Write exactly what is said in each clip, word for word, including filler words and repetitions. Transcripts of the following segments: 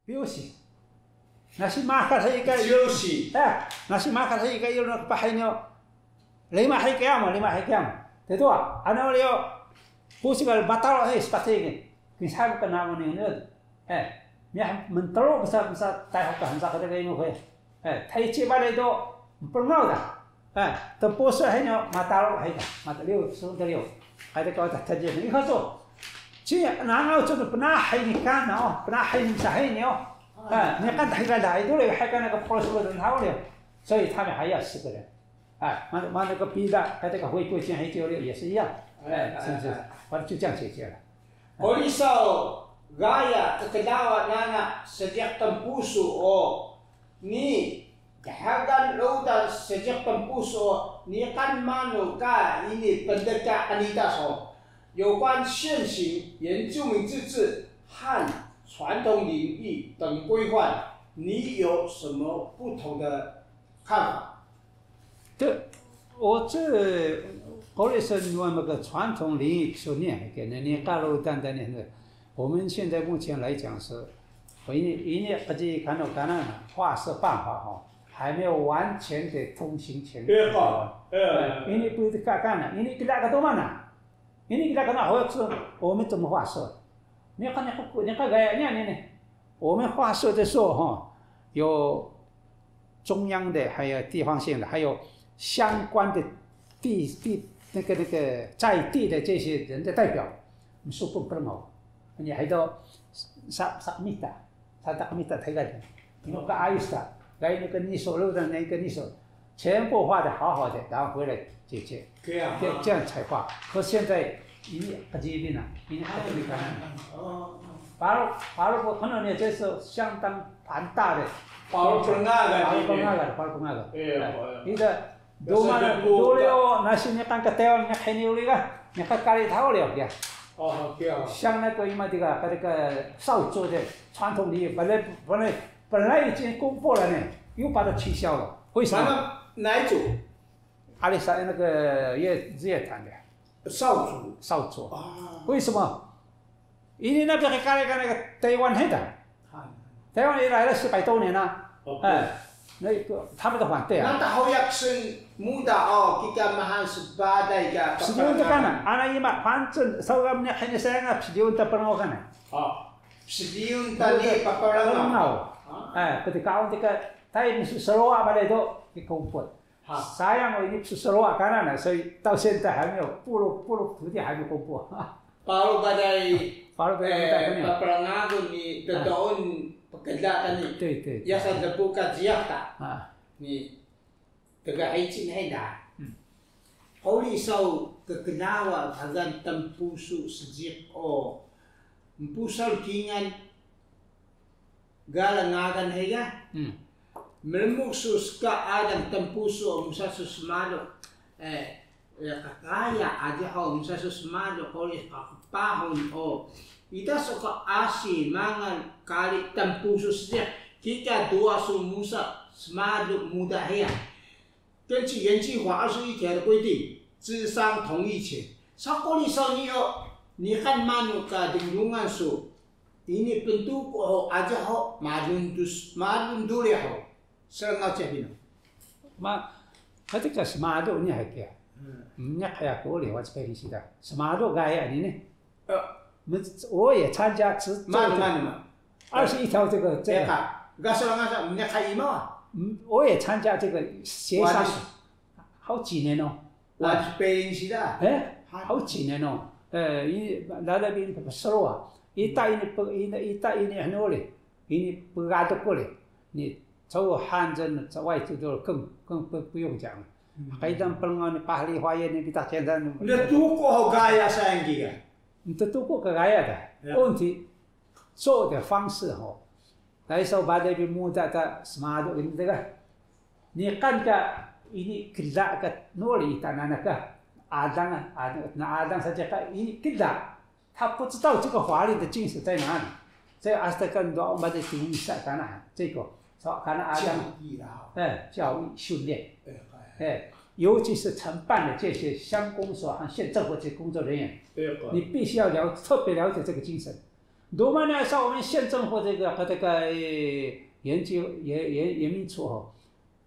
Piyusi. Nasi makal hiya ka. Piyusi. Eh, nasi makal hiya ka iro na kpahay niyo. Lima hiya ka yamo, lima hiya ka yamo. Tetuwa, ano liyo, pusi ka batalo hiya spati ki. Kinsa ka namo ni niyo. Eh, miyah mentelo bsa, bsa, tay hoka, bsa ka daga imo ko. Eh, taichi balay do, perngaw da. Eh, tpusu hiya niyo, matalo hiya ka. Matalo, so da liyo. Kaya ka wada taji ni. Ika so. Ci, nangaw so pnahay ni kana, oh, pnahay ni sahay ni, oh. Eh, ni kan tahay da, ito liyo, hay kana ka pros lo dan haw liyo. So, itami haya sikere. Eh, mana, mana ka pida, kaya ka huwi kuwi cin hay ci liyo, ya siya. Eh, sin, sin. Wala ci cang ci ci la. Quri saw gaya kklawa nanaq sediq tnpusu o ni dxgal rudan sediq tnpusu o niqan manu ka ini pndka qnitas o. 有关现行原住民自治和传统领域等规范，你有什么不同的看法？ Te, o, ce, quri saw nuwan maka 传统领域 so niya, ke, ne, niqan rudan da ni, ne. 我们现在目前来讲是，我 ini, ini qji kano kana 划设办法 ha, 还没有完全的通行权。Ini pudka kana, ini kla ka to mana? Ini kla kana 划设, 我们怎么划设? Niqan, niqan, niqan gaya niya ni, ne. 我们划设的时候哈，有中央的，还有地方性的，还有相关的地，地，那个，那个在地的这些人的代表，我们说不，不能哦。你还到 sa, sa mita, sa tak mita 才 kan. 你那个 ayos 的，来那个你说了的那个你说，全部画的好好的，然后回来解决。 这样啊。这，这样才画。可现在 ini qjibin na, ini qjibin kana. Paru, paru ko kano niya, 这是相当庞大的。Paru pngagal, paru pngagal, paru pngagal. Ida, duma na, dole o, nasi niqan ka Taiwan, niqan hini uri ga, niqan kari thaw liyo, ya. 像那个 ima diga, kari ka 少数的传统领域，本来，本来，本来已经公布了呢，又把它取消了，为什么？哪一组？ Ali sa, 那个叶，日月潭的。少主。少主。啊。为什么？Ini na bi kari kana ka Taiwan hida. Taiwan 也来了四百多年了。哎，那个他们的反对啊。那他后来是 muda o, kika mahan sbaday ka. Psdiyun ta kana, ana ima, 反正 saw ga mniq hini saya nga psdiyun ta pngaw kana. Psdiyun ta ni paparangaw. Pngaw. Eh, pdkaun tika, tay msu srowa balay do, ika umput. 好。 Sayang o ini psrowa kana na, 所以到现在还没有，部落，部落土地还没公布。 Paru balay, paru balay, eh, paparangagun ni tdoon pkla kani. 对，对。 Yasa dbu ka jiyax ta. Ni tgahicin hida. Quri saw kklawa bagan tnpusu sediq o mpusal kingal galang ngagan hiya. Mlmux su ska alang tnpusu o musa su smalu. Eh, eh, qaya aji ho musa su smalu quri qaqpahun o. Ida su ka asi mangal kari tnpusu sediq, kika duwa su musa smalu muda hiya. 根据原计划二十一条的规定，智商同意权。 Saw quri saw nii o, niqan manu ka dnglungan su, ini pntuku ho aji ho, malun dus, malun duri ho. Srngaw ceh binu. Ma, hati ka smalu ni haki ya. Mniq ya quri, wac peni sida. Smalu gaya ni ni. 呃，我也参加执，这个，慢慢慢慢。二十一条这个，这个。Eka, ga srngaw sa, mniq ima wa. 嗯，我也参加这个协商。好几年哦。Wac peni sida. 哎，好几年哦。呃，因为来了兵不是啊，一带一个，一带一个很多嘞，给你不干的过嘞，你走汉人，走外头都更，更不，不用讲了。 Qeydang pngan ni pahli huwa ni bitaq cendan. Ntuku ho gaya sayang giya. Ntuku ka gaya da. Unti so de 方式 ho. Dai saw balay bi muda ta smalu ini de ga. Niqan ka ini kla ka nuri ita nanaq ka. Adang, adang, na adang saja ka ini kla. 他不知道这个法律的精神在哪里，所以阿斯特克人都把这主义下放了，这个是吧？看到阿当，教育啦，哎，教育训练，哎，哎，尤其是承办的这些乡公所和县政府这些工作人员，哎，你必须要了，特别了解这个精神。Duma ni asal 我们县政府这个，这个，呃，原住，原，原，原民处吼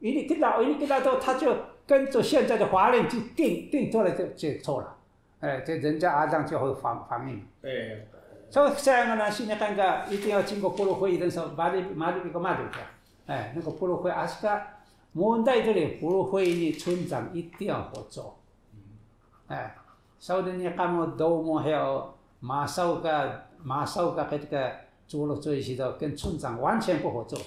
，ini kita，ini kita 都，他就跟着现在的法令去定，定出来就，就错了。哎，这人家阿亮就会反，反映。哎。所以这样呢，是你看看，一定要经过部落会议的时候，把你，把你这个骂掉。哎，那个部落会，啊，是个问题这里，部落会议村长一定要合作。哎，所以你看我都没有，马上个，马上个这个部落会议的跟村长完全不合作。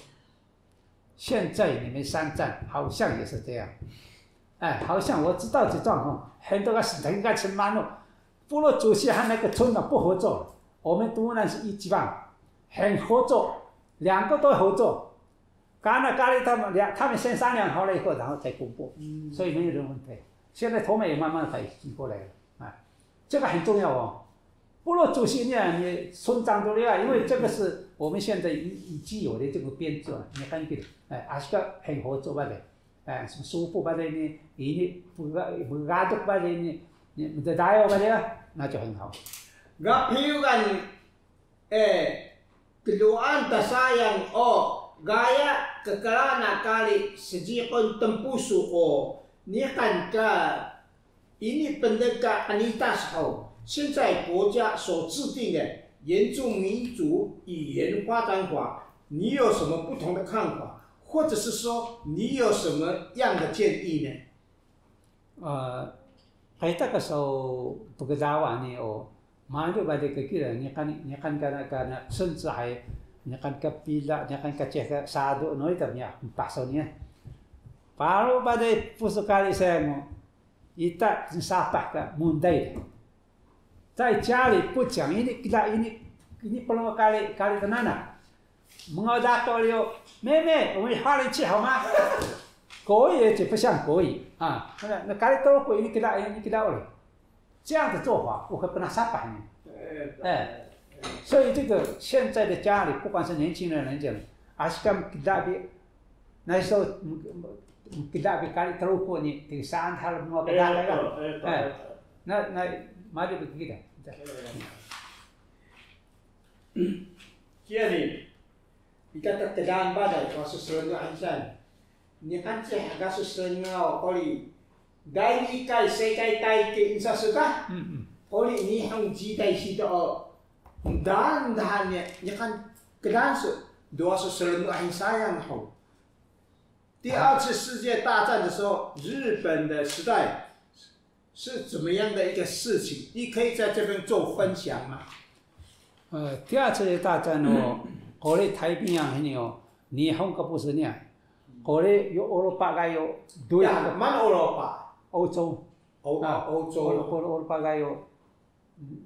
现在你们三站好像也是这样。哎，好像我知道这状况，很多个省该城蛮路，部落主席和那个村长不合作，我们都然是一级棒，很合作，两个都合作。Karena kali 他们两，他们先商量好了以后，然后再公布，嗯。所以没有人问题。现在头们也慢慢改进过来了，哎，这个很重要哦。 部落主席呢，你村长都厉害，因为这个是我们现在已，已经有的这个编制了，你看这个，哎，还是个很合作吧的，哎，什么书部吧的呢，ini pgaduk吧的呢，你们的大友吧的，那就很好。Ga piyugan, eh, klwaan ta sayang o gaya kkla na kari sjiqun tnpusu o niqan ka ini pndka qnita su hug, 现在国家所制定的原住民族语言发展法，你有什么不同的看法，或者是说你有什么样的建议呢？ Qita ka saw pgdawa ni o, malu bale ka kida, niqan, niqan kana, kana 甚至 hay, niqan ka pila, niqan ka ceh ka sadu no ita miyah mpah saw niya. Paru bale pusu kari saya mo, ita sapah ka mundai. 在家里不讲，ini kida, ini, ini pernah kari, kari tanana. Mngaw dako liyo, 妹妹，我们花莲去好吗？国语也不像国语啊。那，那 kari Truku ini kida, ini kida uri. 这样的做法，我可不能 sapah ni. 哎，所以这个现在的家里，不管是年轻人、年轻人，还是 kan kida bi, na so kida bi kari Truku ni, ti saan hal mo kida ka. 哎，那，那 mari bi kida. Kiya ni, ita ta kdaan balay, wa su srngaw hansan. Niqan ceh ga su srngaw quri, 第二回世界大戦 insa su ka? Quri Nihon 時代 siida o, daan daan ni, niqan kdaan su, dwa su srngaw hansan hug. 第二次世界大战的时候，日本的时代是怎么样的一个事情？你可以在这边做分享吗？呃，第二次大战哦，quri 太平洋 hini o, Nihon ka pusu niya. Quri yo Europa ga yo, Duit. Ya, mana Europa? 欧洲。欧，啊，欧洲。Quri Europa ga yo,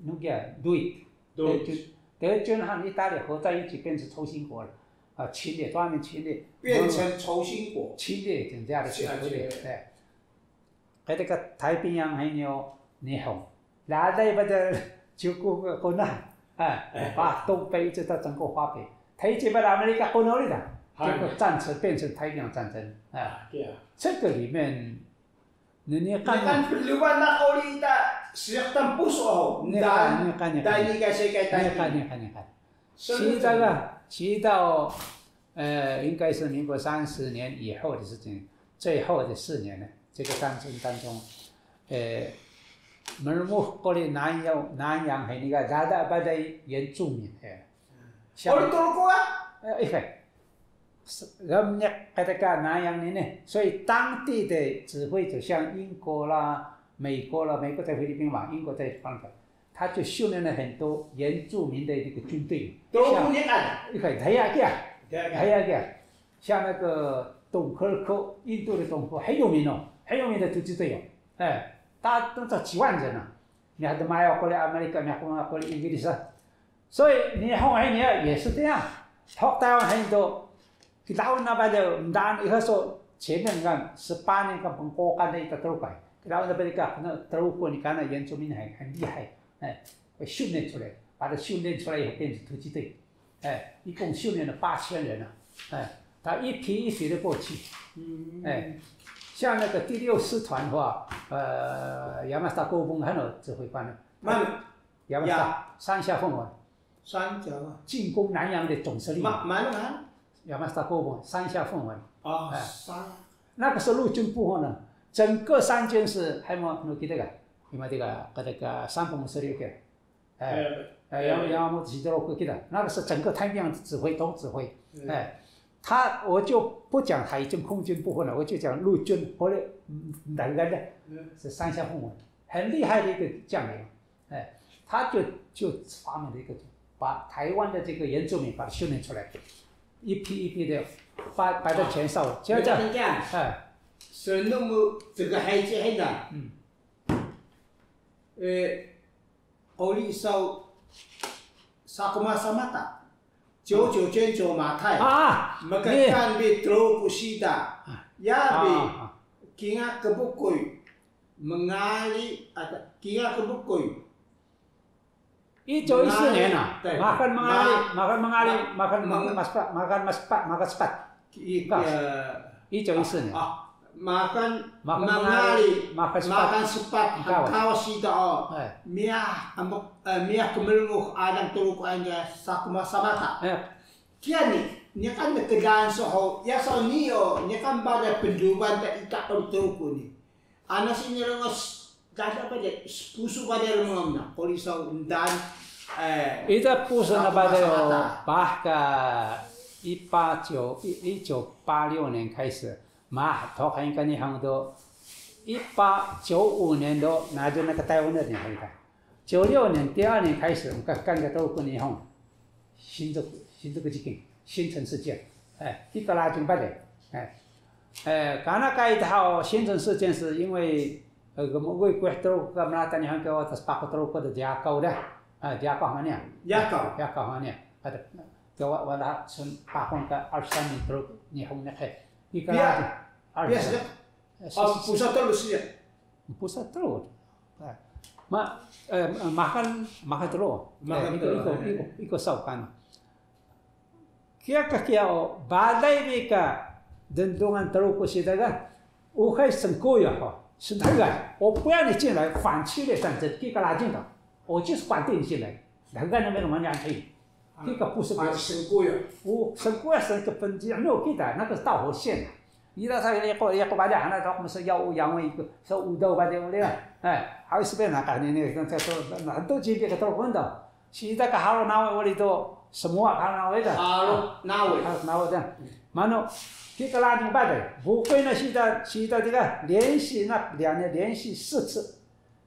那个 Duit。Duit。德军，德军和意大利合在一起变成轴心国了。啊，侵略，专门侵略。变成轴心国。侵略，整个的侵略，侵略。哎。Qita ka 太平洋 hini o Nihon. Laday ba de Cikuku ka quna. Eh, ba tong pe icu ta cengko huwa pe. 太平洋 ba de Amerika quna uri da. 结果战争变成太平洋战争。哎。这个里面 Niqan, niqan plungan na quri ta sriq tnpusu o. Niqan, niqan, niqan. 第二回世界大战。Niqan, niqan, niqan. 是的。Siida ga, siida o, 呃，应该是民国三十年以后的事情，最后的四年了。这个战争当中，呃，mrmux quri 南洋，南洋 hini ga dada balay 原住民，哎。Quri Truku ga? 哎，一开。 Rmngiq qita ka 南洋 ni ne, 所以当地的指挥者像英国啦、美国啦，美国在菲律宾嘛，英国在巴拿马，他就训练了很多原住民的那个军队。Truku niqan. 一开，Dayak 啊，Dayak 啊，像那个董克科，印度的董克科很有名哦，很有名的突击队哦，哎，他都是几万人啊。你还得买要过来 Amerika，你还过来 English 啊。 所以 Nihon hini 也是这样。Huk Taiwan hini do, klaun na balay ndaan iha so 前面 kan, 十八年 kan pnqoqan na ita Truku. Klaun na balay ka, na Truku ni kana 原住民 很，很厉害。哎，被训练出来，把他训练出来以后变成突击队。哎，一共训练了八千人啊。哎，他一批一批的过去。哎，像那个第六师团的话，呃，Yamashita Kobun 很有指挥官的。Yamashita，山下奉文。三角啊。进攻南阳的总司令。Ma-, manu han? Yamashita Kobun, 山下奉文。哦，哎。山。那个是陆军部分呢，整个三军是，还有没有记得个？有没有这个，这个山本五十六个？哎，哎，哎，哎。Yamamoto Shidoroko 记得，那个是整个太平洋指挥，总指挥。嗯。哎，他，我就不讲海军、空军部分了，我就讲陆军，后来，嗯，哪个的？嗯。是山下奉文，很厉害的一个将领。 哎，他就，就发明了一个，把台湾的这个原住民把他训练出来，一批一批的把，把他全少，就这样。你看，哎。Snmu 这个海军很难。嗯。呃，Qorisaw Sakuma Samata, 九九军九马太，啊，mkkan bi Truku siida, 啊。Ya bi, 啊，啊。Kingal kbkuy, mngali, ata, kingal kbkuy. 一九一四年啊，mngali, maxal mngali, maxal, maxal, maxal maspat, maxal maspat, maxal spat. 一九一四年。啊，maxal, maxal mngali, maxal spat. Maxal spat, hngkawas siida o. Eh. Miyah, ambuk, eh, miyah kmrmux alang Truku alang ka Sakuma Samata. Eh. Kiya ni, niqan mkdaan su hug, ya saw nii o, niqan bale pnluban ta ika quri Truku ni. Ana sini rngos, dada bale, pusu bale rmngaw na, quri saw ndaan, eh, ida pusu na bale o, paah ka 一八九, 一九八六年开始, maah, 投靠 ka Nihon do, 一八九五年 do, nadu na ka Taiwan do Nihon ka. 九六年, 第二年开始, mkkan ka Truku Nihon. 新竹, 新竹事件, 新城事件. Eh, kika lajing bale. Eh, eh, kana ka ita hug 新城事件 是因为, eh, gmguy kuwih Truku ka mlata Nihon ka watas paku Truku do Jakaw da. Eh, Jakaw hngani ya? Jakaw. Jakaw hngani ya? Ada, ka wa-, wada sun pakun ka 二三名 Truku Nihon ni qe. Kika lajing. Biya sida? Eh, oh, pusa tru siya. Pusa tru. Eh, ma, eh, maxal, maxal tru. Maxal tru, iko, iko, iko saw kana. Kiya ka kiya o, balay bi ka dndungan Truku siida ga, uxay snkuyuh o, sdhgan, o puya ni 进来, 反侵略战争, kika lajing da. O ci spanti ni 进来, dxgal na melu mani anti. Kika pusu. Snkuyuh. O, snkuyuh, snkuyuh pnjiq nu kita, 那个是导火线啊. Ida sa iko, iko bale hana, tok msa yaw yang wi iko, sa udaw bale uli la. Eh, hawi sben na ka ni ni, sa, sa, na, ntu jimpi ka Truku ndo. Siida ka Haro Nawi uli do, semua ka Haro Nawi da. Haro Nawi. Haro Nawi da. Manu, kika lajing bale, bukuy na siida, siida diga, 连续 na, 连, 连续四次,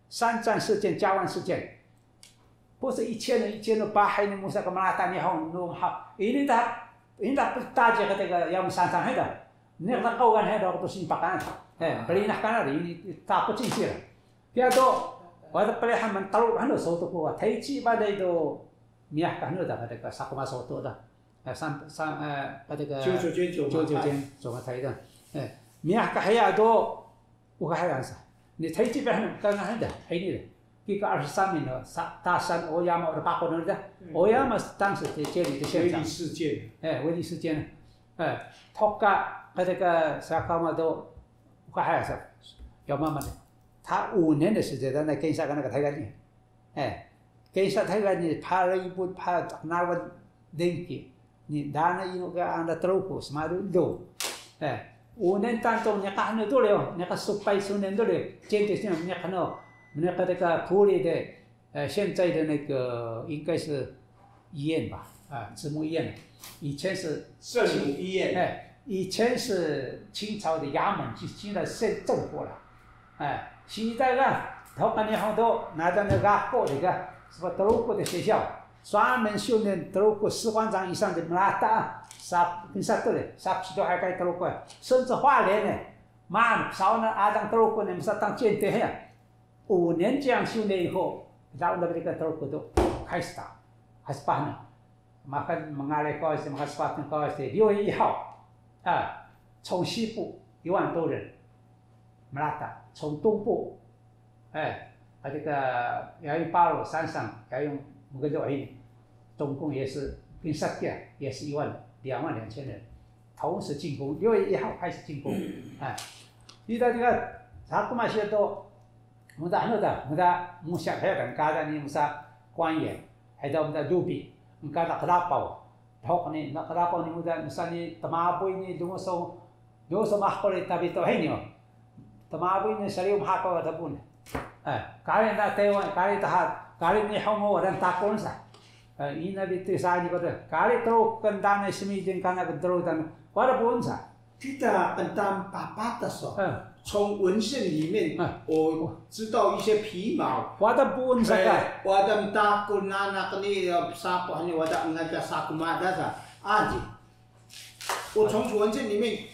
三战事件、嘉万事件. 不是一千人、一千人 paah ini musa ka mlata Nihon nu ha. Ini da, ini da ptaji ka tega yang sansan heda. Ini da kawan heda waktu simpaqan. Eh, brinah kana ini tak pecing sir. Kiya do, wada pelehan mentaru hanu soto ko, taici bale do, miyah ka hanu da, ka tega Sakuma Soto da. Eh, san, san, eh, ka tega 九九军九马太. 九九军九马太 da. Eh, miyah ka hiya do, Uka hayan sa. Ni taici beh hnu, ka ngahan da, hini da. Kika 二十三名 no, sa, Tasan Oyama ora pako no da. Hmm. Oyama 当时的建立的县长。 卫立事件. Eh, 卫立事件. Eh, toka, kata ka Sakuma do, uka hayan sa. Yamama da. 他五年的时间在那跟上那个台湾人。 Eh, kesa Taiwan ni para ibu, para taqnawan dengki. Ni dana inu ka ana Truku, smalu do. Eh, unen tanto niqan hnu dole o, niqan supay sunen dole o, 建立 sunen niqan hnu, niqan ka puri de, eh, 现在的那个应该是医院吧，啊，慈母医院，以前是圣母医院。 哎，以前是清朝的衙门，就现在县政府了。 Eh, siida ga, dhuq ka Nihon do, nada na gako de ga, sba Truku de 学校, 专门训练 Truku 士官长以上的 mlata, sa, pinsa tu de, sa psido hay kay Truku, 甚至花莲 ne, man, sauna adang Truku ne, msa tang 间谍 ya. 五年这样训练以后, daun da ka Truku do, 开始打, haspa na. Maxal mngalay kawas, maxal spatun kawas de, 六月一号, ah, 从西部一万多人 mlata, 从东部, eh, 啊，这个 Yayung Paro 山上, Yayung Mgelo hini, 总共也是 跟 Satya 也是一万两万两千人，同时进攻，六月一号开始进攻。 Eh, ida 这个 Sakuma Syoto, Mda hnu da, mda musa hiya da, kada ni musa 官员, hiya da mda dubi. Mkada qdapaw. Dhuq ni, na qdapaw ni muda, msa ni tmabuy ni dungus o, dungus o maha kuri Tabito hini o. Tmabuy ni sariu maha kuri wada bun. Eh, kari na Taiwan, kari Tahan, kari Nihon o wada takun sa. Eh, ina bi tu sa ni ko de. Kari Truku kndangan smiling kana kdru dan wada bun sa. 这个跟他爸爸的时候，嗯。从文献里面，嗯。我知道一些皮毛。Wada bun sa ka. 哎，wada mtakul nanaq ni, eh, sapah ni, wada ngaca saku mada sa. Aji. 我从文献里面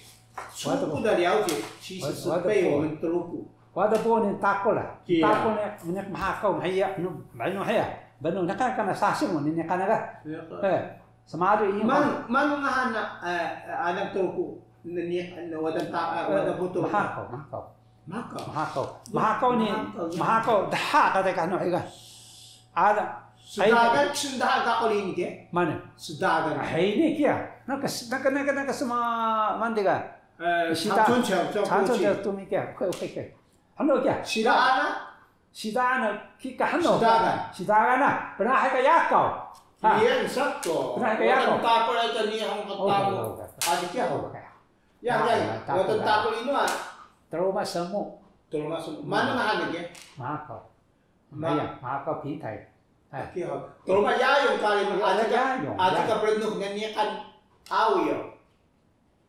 初步的了解，其实是被我们 Truku. Wada bun ni takul la. Iya. Takul ni, ni maha kuri hiya, nu, banu hiya. Banu naka kana sasing ni kana ka. Iya, ka. Eh. Smalu ini. Manu, manu ngahan na, eh, alang Truku, ni, ni, wada ta, eh, wada butu. Maha kuri, maha kuri. Maha kuri. Maha kuri. Maha kuri ni, maha kuri, daha kata ka anu higa. Ada. Sdagan, sdagan ka kuri ini ke? Mana? Sdagan. Ah, ini kia. Naka, naka, naka, naka sama mandi ka. Eh, Sida. 长春桥，叫过去。长春桥 tu mi kia. Oke, oke, oke. Anu kia. Sida ana? Sida ana, kika hano. Sida ana. Sida ana. Pernah ka Yakaw. Ha. Iya, sakto. Pernah ka Yakaw. Wada mtakul ita Nihon ka tamu. Oke, oke, oke. Adi kia ho. Oke. Ya, ya. Wada mtakul inu a. Teruma semu. Teruma semu. Mana ngahan lagi? Maha kuri. Ma- Iya, maha kuri pintai. Hai. Kia ho. Teruma yayung kari. Ada yayung. Ada ka perenuk nani kan au yo.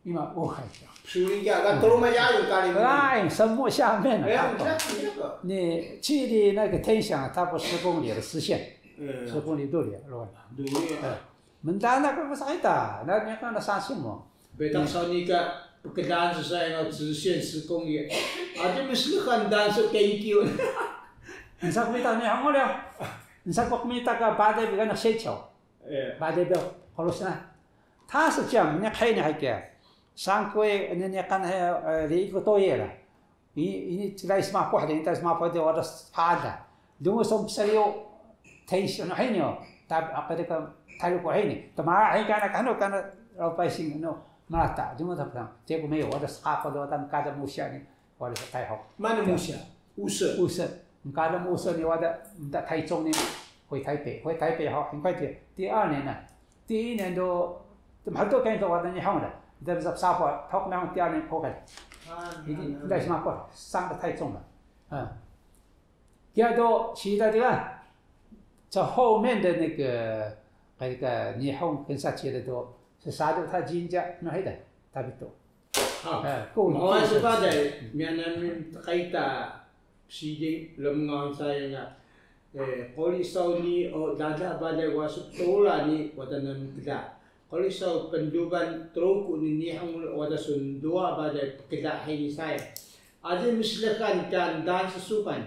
Ima, oh, hai. Psuri kia, kan teruma yayung kari. Lain, semua siya men. Eh, siya, siya ko. Ni, 距离那个天象差不多十公里的直线，嗯。十公里多点，是吧？多点。哎，mndana ka psakita, na niya ka na sasing mu. Betaq saw nii ka pklaan su saya nga 直线十公里. Aji mslxan daan su kenkyu. Nsa ku mita Nihon mu liya. Nsa ku mita ka balay bi kana 雪橇. Eh. Balay bi, qrus na. 他是这样, mniq hini hay kiya. Sangkuy ini, ini kan, eh, eh, di iko toye la. Ini, ini tlai smapuh de, tlai smapuh de wada spada. Dungu som psariu tension hini o. Tab, apa de ka, talu ko hini. Tama hini kana, kanu kana, rau paising, no, mata. Dungu tap tang. Teku meyo, wada sqaqo de wada kada musya ni. Wada sa Taiho. Mana musya? Usa. Usa. Mkala musa ni wada mda Taicong ni, 回台北, 回台北 ho, 很快点. 第二年呢, 第一年都, mhdu kan to wada Nihon da. Da bisa sapo, tok nang 第二年 ko kan. Ah, ini, ah, da sima ko, sang da Taicong da. Ah. Kiya do, sida diga, 这后面的那个, 那个 Nihon 跟上去的都, sesado ta jinja no hida, Tabito. Ah, eh, ko mhaway su balay, miyah nami mtqita psiding lmngaw saya nga, eh, quri saw nii o lala balay wasu Tola ni wada nami mkla. Quri saw pnduban Truku ni Nihon wada su nduwa balay pkla hini saya. Aji mslxan ka ndaan ssukan.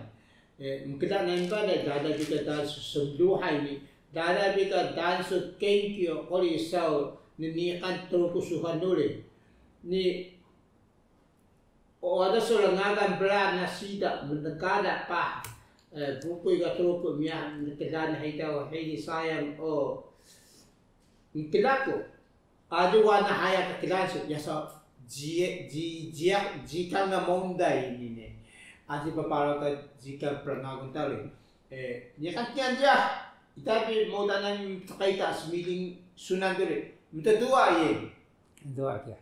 Eh, mkla nami balay, lala bi ka daan su smluhay ni, lala bi ka daan su kenkyu quri saw nniqan Truku suxan uri. Ni, o, wada su rngagan bla na sida, mnkala paah, eh, bukuy ka Truku miyah nkla na hidaw hini sayang o nkla ku. Aji wana haya ka klaun su, ya so, ji, ji, ji, jikan na monday ni ne. Aji paparo ka jikan prngagun ta uri. Eh, niqan kiyan jiya, ita bi moda nami mtqita smiling sunan duri. Mtduwa ye. Duwa kiya.